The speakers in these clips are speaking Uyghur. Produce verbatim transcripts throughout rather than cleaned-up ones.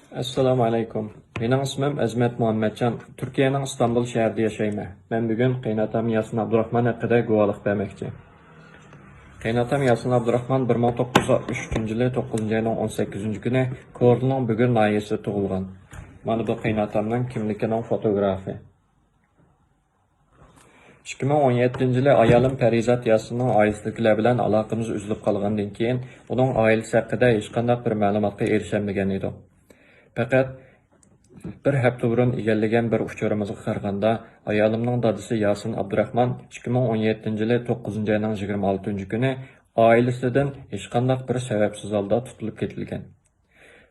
ئەسسالامۇ ئەلەيكۇم. مېنىڭ ئىسمىم ئەزمەت مۇھەممەتجان. تۈركىيەنىڭ ئىستانبۇل شەھىرىدە ياشايمەن. مەن بۈگۈن قېيىنئاتام ياسىن ئابدۇراخمان ھەققىدە گۇۋاھلىق بەرمەكچى. قېيىنئاتام ياسىن ئابدۇراخمان بىر مىڭ توققۇز يۈز ئاتمىش ئۈچىنچى يىلى توققۇزىنچى ئاينىڭ ئون سەككىزىنچى كۈنى كورلىنىڭ بۈگۈر ناھىيەسىدە تۇغۇلغان. مانا بۇ قېيىنئاتامنىڭ كىملىكىنىڭ فوتوگرافى. ئىككى مىڭ ئون يەتتىنچى يىلى ئايالىم پەرىزات ياسىننىڭ ئائىلىسىدىكىلەر بىلەن ئالاقىمىز ئۈزۈلۈپ قالغاندىن كېيىن، ئۇنىڭ ئائىلىسى ھەققىدە ھېچقانداق بىر مەلۇماتقا ئېرىشەلمىگەن ئىدۇق. پەقەت بىر ھەپتە بۇرۇن ئىگىلىگەن بىر ئۇچۇرىمىزغا قارىغاندا، ئايالىمنىڭ دادىسى ياسىن ئابدۇراخمان ئىككى مىڭ ئون يەتتىنچى يىلى توققۇزىنچى ئاينىڭ يىگىرمە ئالتىنچى كۈنى ئائىلىسىدىن ھېچقانداق بىر سەۋەبسىز ھالدا تۇتۇلۇپ كېتىلگەن.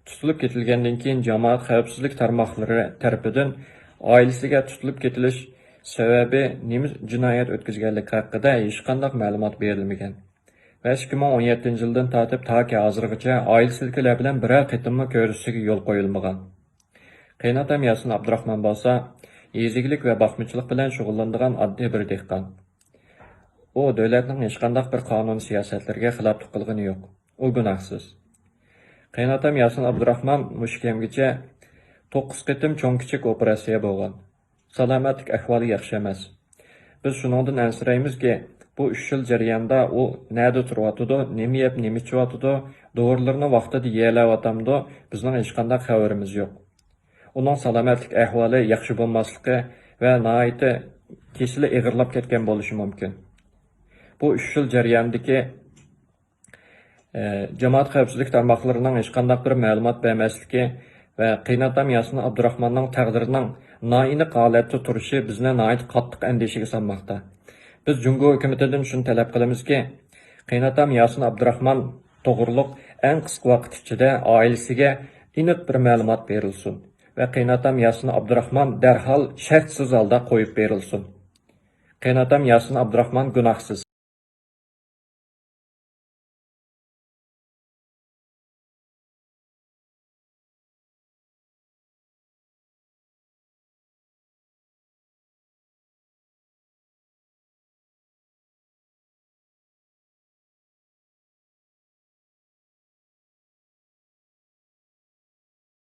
تۇتۇلۇپ كېتىلگەندىن كېيىن، جامائەت خەۋپسىزلىك تارماقلىرى تەرىپىدىن ئائىلىسىگە تۇتۇلۇپ كېتىلىش سەۋەبى، نېمە جىنايەت ئۆتكۈزگەنلىكى ھەققىدە ھېچقانداق مەلۇمات بېرىلمىگەن ۋە ئىككى مىڭ ئون يەتتىنچى يىلدىن تارتىپ تاكى ھازىرغىچە ئائىلىسىدىكىلەر بىلەن بىرەر قېتىممۇ كۆرۈشۈشىگە يول قويۇلمىغان. قېيىنئاتام ياسىن ئابدۇراخمان بولسا يېزا ئىگىلىك ۋە باقمىچىلىق بىلەن شۇغۇللىنىدىغان ئاددىي بىر دېھقان. ئۇ دۆلەتنىڭ ھېچقانداق بىر قانۇن سىياسەتلىرىگە خىلاپلىق قىلغىنى يوق. ئۇ گۇناھسىز. قېيىنئاتام ياسىن ئابدۇراخمان مۇشۇ كەمگىچە توققۇز قېتىم چوڭ كىچىك ئوپېراتسىيە بولغان. سالامەتلىك ئەھۋالى ياخشى ئەمەس. بىز شۇنىڭدىن ئەنسىرەيمىزكى، بۇ ئۈچ يىل جەريانىدا ئۇ نەدە تۇرۇۋاتىدۇ، نېمە يەپ، نېمە ئىچىۋاتىدۇ، دورىلىرىنى ۋاقتىدا يېيەلەۋاتامدۇ، بىزنىڭ ھېچقانداق خەۋىرىمىز يوق. ئۇنىڭ سالامەتلىك ئەھۋالى ياخشى بولماسلىقى ۋە ناھايىتى كېسىلى ئېغىرلاپ كەتكەن بولۇشى مۇمكىن. بۇ ئۈچ يىل جەريانىدىكى، ئە، جامائەت خەۋپسىزلىك تارماقلىرىنىڭ ھېچقانداق بىر مەلۇمات بەرمەسلىكى ۋە قېيىنئاتام ياسىن ئابدۇراخماننىڭ تەقدىرىنىڭ نائېنىق ھالەتتە تۇرۇشى بىزنى ناھايىتى قاتتىق ئەندىشىگە سالماقتا. بىز جۇڭگو ھۆكۈمىتىدىن شۇنى تەلەپ قىلىمىزكى، قېيىنئاتام ياسىن ئابدۇراخمان توغرۇلۇق ئەڭ قىسقا ۋاقىت ئىچىدە ئائىلىسىگە ئېنىق بىر مەلۇمات بېرىلسۇن ۋە قېيىنئاتام ياسىن ئابدۇراخمان دەرھال شەرتسىز ھالدا قويۇپ بېرىلسۇن. قېيىنئاتام ياسىن ئابدۇراخمان گۇناھسىز.